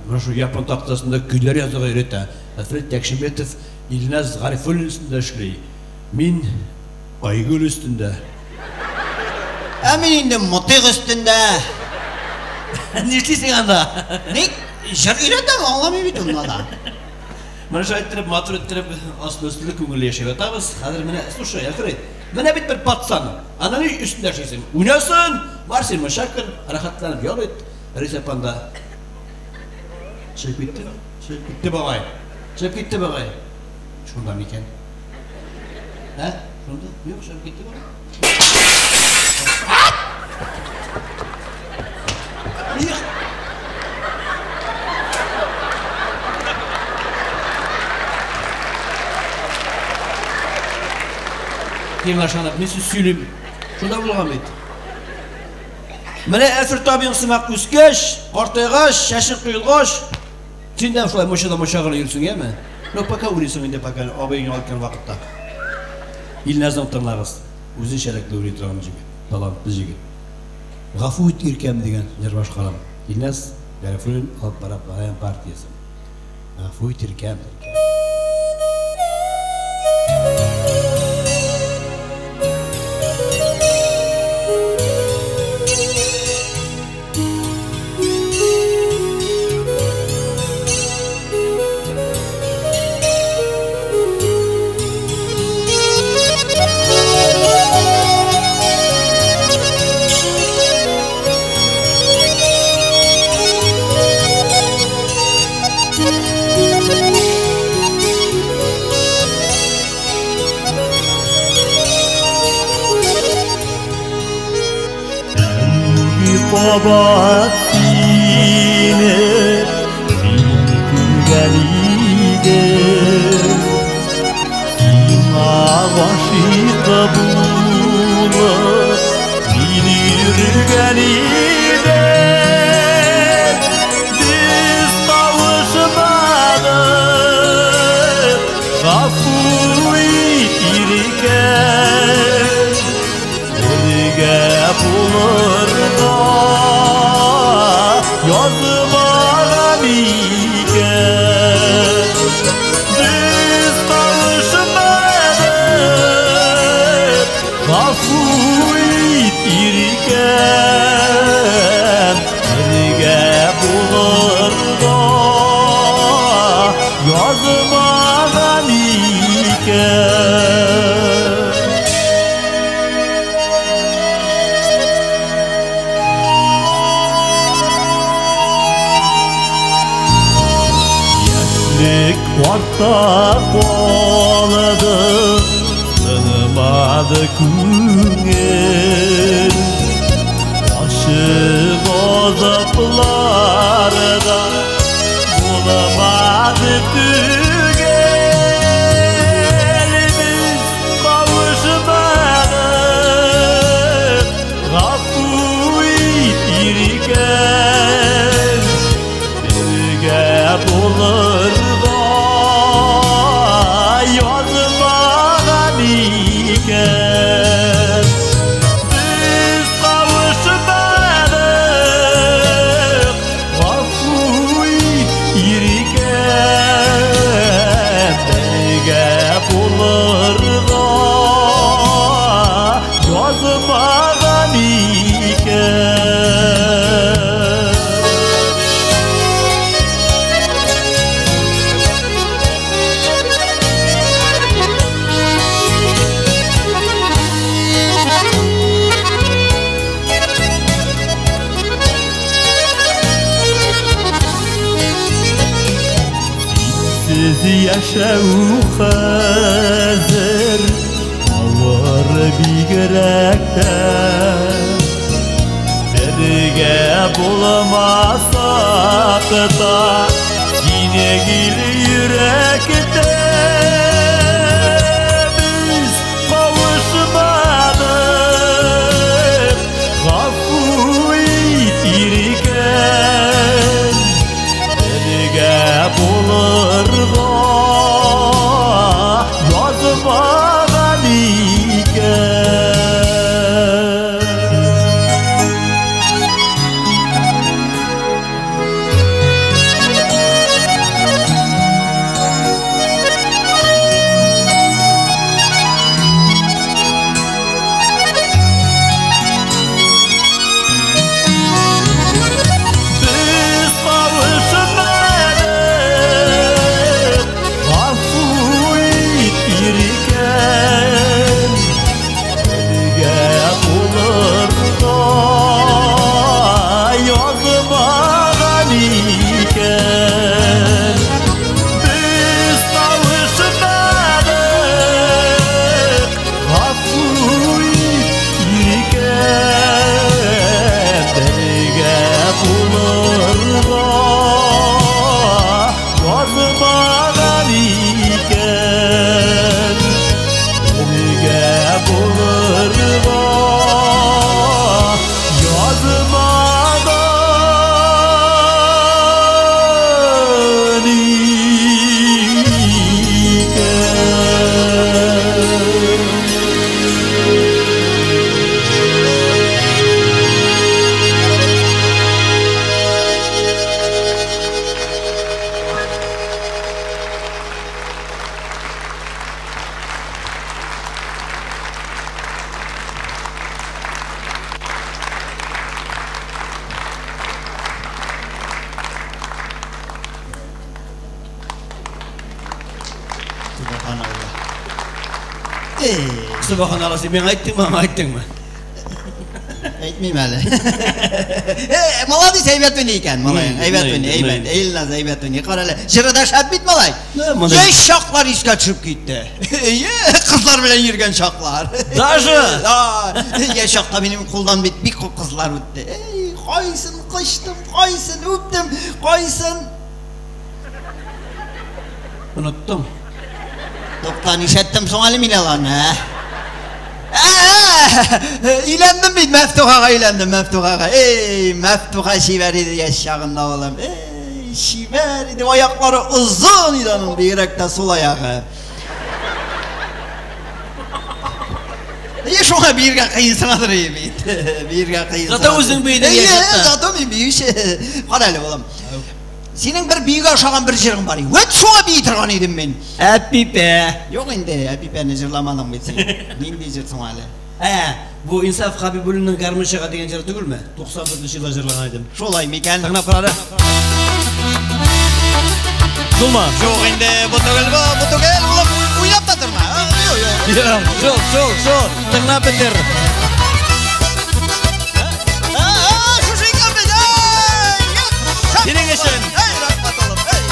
менә шул япон тактасында көйләр язырга өйрәтә. Альфред Якшиметов Илназ Гарифуллин өстендә эшли. Мин Айгөл өстендә. Ә мин инде Мотык өстендә. Нишлисең анда? Ник җыр өйрәтәм, аңламый бит ул да. Менә шулай иттереп, матур иттереп, аслы-өсле күңелле яшәп ятабыз. Хәзер менә, слушай, Альфред, менә бит бер пацан. Аны ни өстендә эшлисең? Уйнасын, бар син мышакыр, рәхәтләнеп ял ит. Рәйсә апанда. Чыгып китте. Чыгып китте бабай. Чыгып китте бабай. Шунда микән? Ә? Шунда? Юк, чыгып китте бабай. Их! Киңлашанып, мин сүз сөйлим. Шунда булган бит. Менә Әлфред абыең сымак үскәч, картайгач, чәчең коелгач, син дә шулай мочада моча гына йөрсең, яме? Ну, пока уйлыйсың инде, пока абыең ялкын вакытта. Илназның тыңлагыз. Үзенчәлекле уйлый торган җегет, талантлы җегет. Гафу ит иркәм дигән җыр башкарам. Илназ Гарифуллин алып бара баян партиясе. Гафу ит иркәм. Кабат сине мин күргән идем. Сиңа гашыйк булып мин йөргән идем. Без кавышмадык, гафу ит, иркәм. Бергә булырга язмаган икән. Без кавышмадык, гафу ит, иркәм. Бергә булырга язмаган икән. Яшьлек артта калды, тынмады күңел. Ачы газапларда булмады төгәл. Без кавышмадык, гафу ит, иркәм. Бергә булырга язмаган икән. Без кавышмадык, гафу ит, иркәм. Бергә булырга язмаган икән. Синсез яшәү хәзер авыр бигрәк тә. Бергә булмасак та, сине гел йөрәктә. Без кавышмадык, гафу ит, иркәм. Бергә булырга язмаган икән. Без кавышмадык, гафу ит, иркәм. Бергә булырга язмаган икән. Без кавышмадык, гафу ит, иркәм. Бергә булырга язмаган икән. Бергә булырга язмаган икән. Subhanallah. Subhanallah, син миңа әйттеңме, аңа әйттеңме? Әйтмим әле. Молодец, әйбәт уйный икән, малай. Әйбәт уйный, әйбәт. Илназ әйбәт уйный. Кара әле. Җыры да шәп бит, малай. Яшь чаклар искә төшеп китте. Әйе, кызлар белән йөргән чаклар. Даже? Яшь чакта минем кулдан бит бик күп кызлар үтте. Эй, Кайсын кочтым, кайсын үптем, кайсын... Оныттым. Тукта, нишләттем соң әле мин аларны, ә? Өйләндем бит, Мәфтухага өйләндем, Мәфтухага. Эй, Мәфтуха чибәр иде яшь чагында, улым. Эй, чибәр иде, аяклары озын иде аның, бигрәк тә сул аягы. И шуңа биергә кыенсынадыр бит. Биергә кыенсынадыр. Зато үзең биедең яшь чакта. Зато мин биюче. Кара әле, улым. Синең бер биюгә ошаган бер җырың бар. Вәт шуңа бии торган идем мин. Әпипә. Юк инде, Әпипәне җырламадың бит син. Нинди җыр соң әле? Бу Инсаф Хабибуллинның Гармунчыга дигән җыры түгелме? 94 елда җырлаган идем. Шулай микән? Тыңлап кара әле. Шулмы? Юк инде, бу түгел бу, бу түгел, улым, уйлап та торма. Юк, юк. Юк, шул, шул, шул. Тыңлап бетер. Шушы икән бит. Эй, Синең өчен. Эй, рәхмәт, улым. Эй.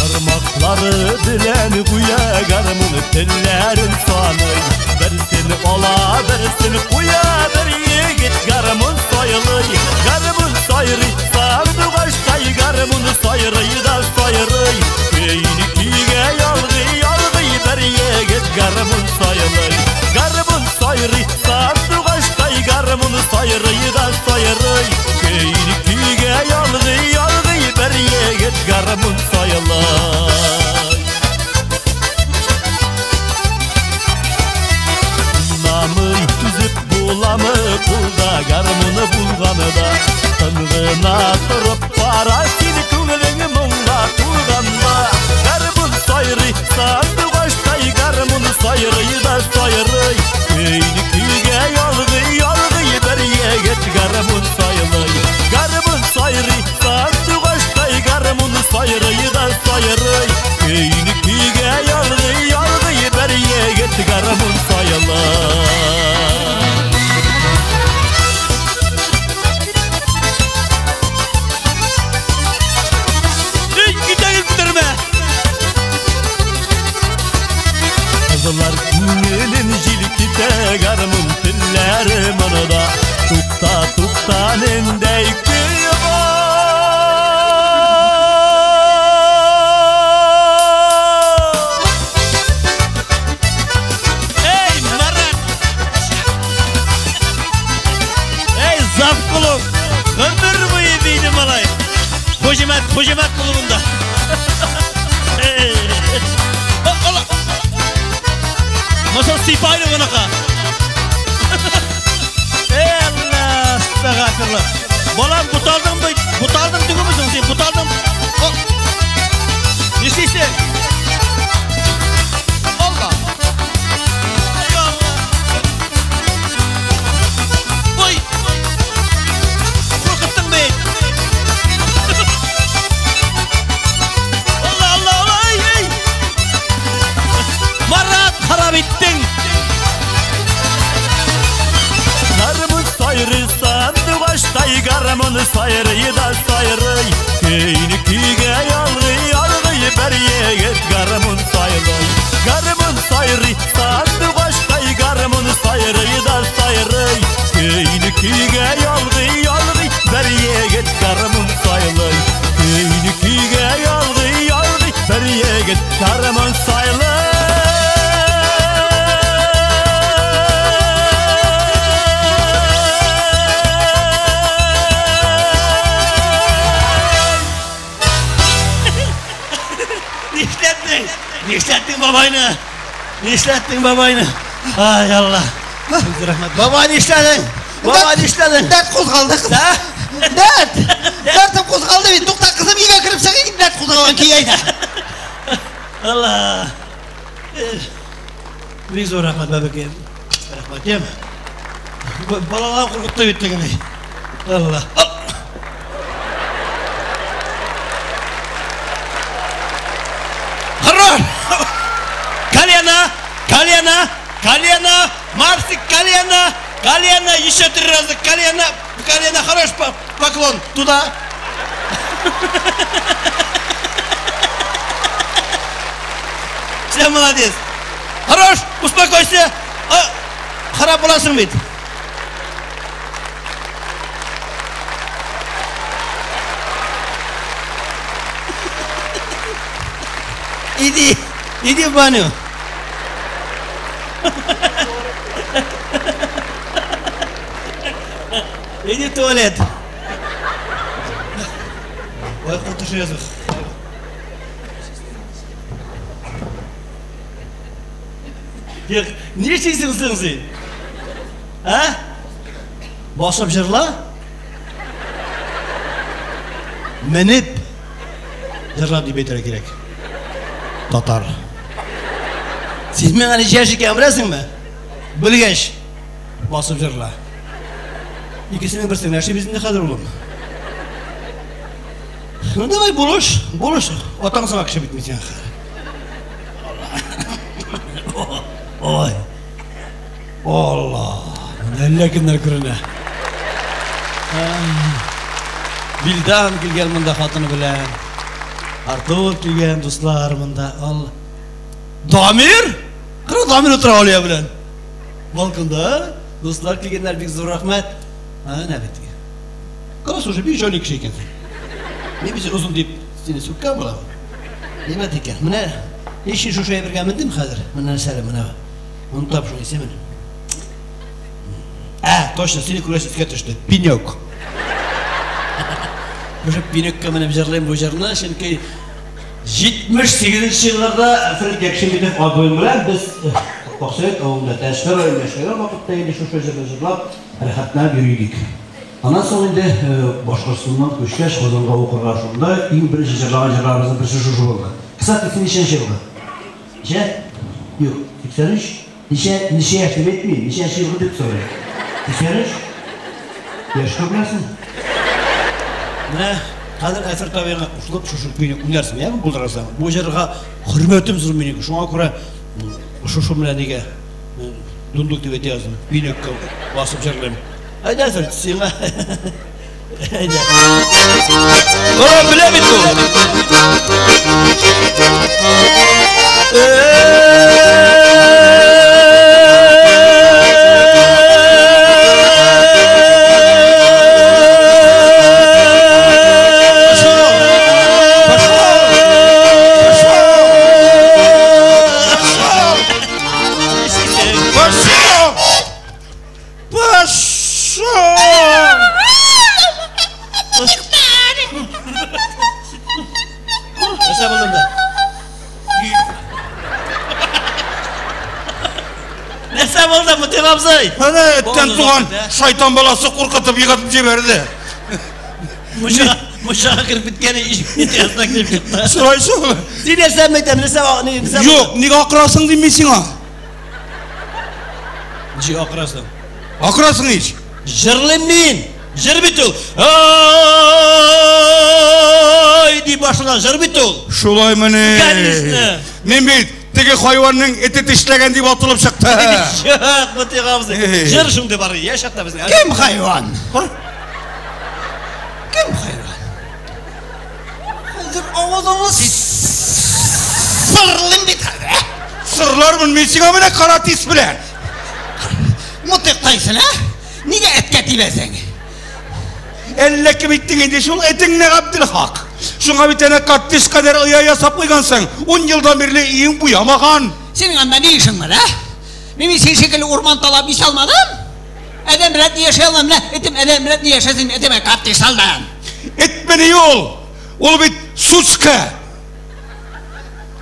Бармаклары белән гүя гармун телләрен саный. Берсен ала, берсен куя, бер егет гармун сайлый. Гармун сайрый, сандугачтай гармун сайрый да сайрый. Көйне көйгә ялгый, ялгый бер егет гармун сайлый. Гармун сайрый, сандугачтай гармун сайрый да сайрый. Көйне көйгә ялгый, ялгый бер егет гармун сайлый. Намы түзеп буламы кулда гармуны булганы да, тын гына торып бара син күңелең моңга тулганда. Гармун сайрый, сандугачтай гармун сайрый да сайрый. Көйне көйгә ялгый, ялгый бер егет гармун сайлый. Гармун сайрый, сандугачтай гармун сайрый да сайрый. Көйне көйгә ялгый, ялгый бер егет гармун сайлый. Кызлар күңелен җилкетә, гармун телләре монда. Тукта, тукта, нендәй көй бар. Эй, Марат! Эй, завклуб! Гомер буе биде малай. Хуҗимәт, Хуҗимәт клубында. Эй! Алла! Nasıl sipaylı bunaka? Ey Allah, estağfirullah. Balam butaldın mı? Butaldın tügü müsün sen? Butaldın. Ne işleysin? Allah. Ey Allah. Oy. Korkuttun beni. Allah Allah Allah. Ey, ey. Marat harap ettin. Гармун сайрый, сандугачтай гармун сайрый да сайрый. Көйне көйгә ялгый, ялгый бер егет гармун сайлый. Гармун сайрый, сандугачтай гармун сайрый да сайрый. Көйне көйгә ялгый, ялгый бер егет гармун сайлый. Көйне көйгә ялгый, ялгый бер егет гармун сайлый. Нишләттең? Нишләттең бабайны? Нишләттең бабайны? Ай Алла. Рәхмәт. Бабай нишләдең? Бабай нишләдең? Дәрт кузгалды, кызым. Дәрт! Дәртем кузгалды бит. Тукта, кызым, өйгә кереп чыгыйм, дәрт кузгалган көй әйдә. Алла. Бик зур рәхмәт, бабакаем. Рәхмәт, яме. Балалар куркытты бит тегене. Алла. Хорош! Колено, колено, колено, Марсик, колено, колено, еще 3 раза, колено, колено, хорош поклон, туда. Все, молодец. Хорош, успокойся. Харап буласың бит. Иди, иди в баню. Иди в туалет. Ой, кул төшерәсең. Юк, нишлисең соң син? Ә? Басып җырла? Менеп җырла дип әйтергә кирәк. Татар. Син миңа ничә яшь икәнен беләсеңме? Белгәч, басып җырла. Икесенең берсен эшлибез инде хәзер, улым. Ну давай, булыш, булыш. Атаң сиңа кеше бит мин сиңа. Ой. Алла. Әллә кемнәр күренә. Билдан килгән монда хатыны белән. Артур килгән, дуслар монда. Алла. Дамир? Кара, Дамир утыра Алия белән. Балконда. Дуслар килгәннәр, бик зур рәхмәт. Әнә бит. Кара, слушай, бик җайлы кеше икәнсең. Мин бит озын дип сине сүккән булам. Әйбәт икән. Менә ни өчен шушы әйбергә мендем хәзер? Менә нәрсә әле, менә. Онытам шуның исемен. Ә, точно, сине күргәч искә төште. Пенек. Шушы пенекка менеп җырлыйм бу җырны, чөнки 78 елларда Фред Якшимбетов абыем белән без Аксөяк авылында Тәҗфәр районында эшләгән вакытта инде шушы җырны җырлап, рәхәтләнеп йөри идек. Аннан соң инде Башкортстаннан күчкәч, Казанга укырга шунда иң беренче җырлаган җырларыбызның берсе шушы булды. Кстати, син ничәнче елгы? Ничә? Юк, 83? Ничә, ничә яшь дип әйтмим, ничәнче елгы дип сорыйм. 83? Яшькә беләсең. Менә хәзер Әсәр табигына кушылып шушы көйне уйнарсың, яме булдырасың. Бу җырга хөрмәтем зур минеке. Шуңа күрә шушы менә нигә дундук дип әйтә яздым. Пенекка басып җырлыйм. Әйдә, Әсәр, сиңа. Әйдә. Кара, белә бит ул. Пошел! Пошел! Нәрсә булды монда? Нәрсә булды, Мутыйк абзый? Әнә эттән туган шайтан баласы куркытып егытып җибәрде. Мунчага, мунчага кереп киткән астына килеп чыкты. Шулай шул. Син нәрсә әйтәм, нәрсә, нәрсә? Юк, нигә акырасың дим мин сиңа? Ничек акырасың? Акырасың ич. Җырлыйм мин. Җыр бит ул. Ай дип башлана җыр бит ул. Шулаймыни? Конечно. Мин бит теге хайванның эте тешләгән дип атылып чыкты. Юк, Мутыйк абзый. Җыр шундый бар, яшь чакта безнең. Кем хайван? Кем хайван? Хәзер авызыңны сырлыйм бит хәзер. Сырлармын мин сиңа менә каратист белән. Мутыйк тайсын, ә? Нигә эткә тибәсең? Әллә кем иттең инде шул этеңне, Габделхак. Шуңа бит әнә коттедж кадәр оя ясап куйгансың. 10 елдан бирле өең буямаган. Синең анда ни эшең бар, ә? Мин син шикелле урман талап исә алмадым. Адәм рәтле яшәй алмам, менә этем адәм рәтле яшәсен, этемә коттедж салдым. Этмени ул? Ул бит сучка.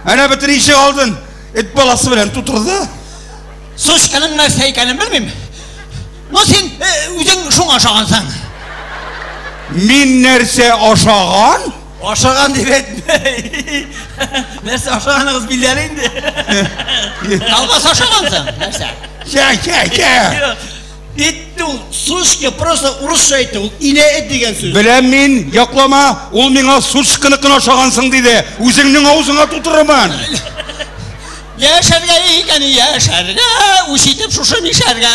Әнә бөтен ишек алдын эт баласы белән тутырды. Сучканың нәрсә икәнен белмим. Но син үзең шуңа ашагансың. Мин нәрсә ашаган? Ашаган дип әйтмә. Нәрсә ашаганыгыз билгеле инде. Колбаса ашагансың. Нәрсә? Чә, чә, чә. Ит ул, сучка, просто урысча әйтте, ул инә эт дигән сүз. Беләм мин, яклама, ул миңа сучканыкын ашагансың диде. Үзеңнең авызыңа тутырырмын. Яшәргә икән, яшәргә, үч итеп шушы мишәргә.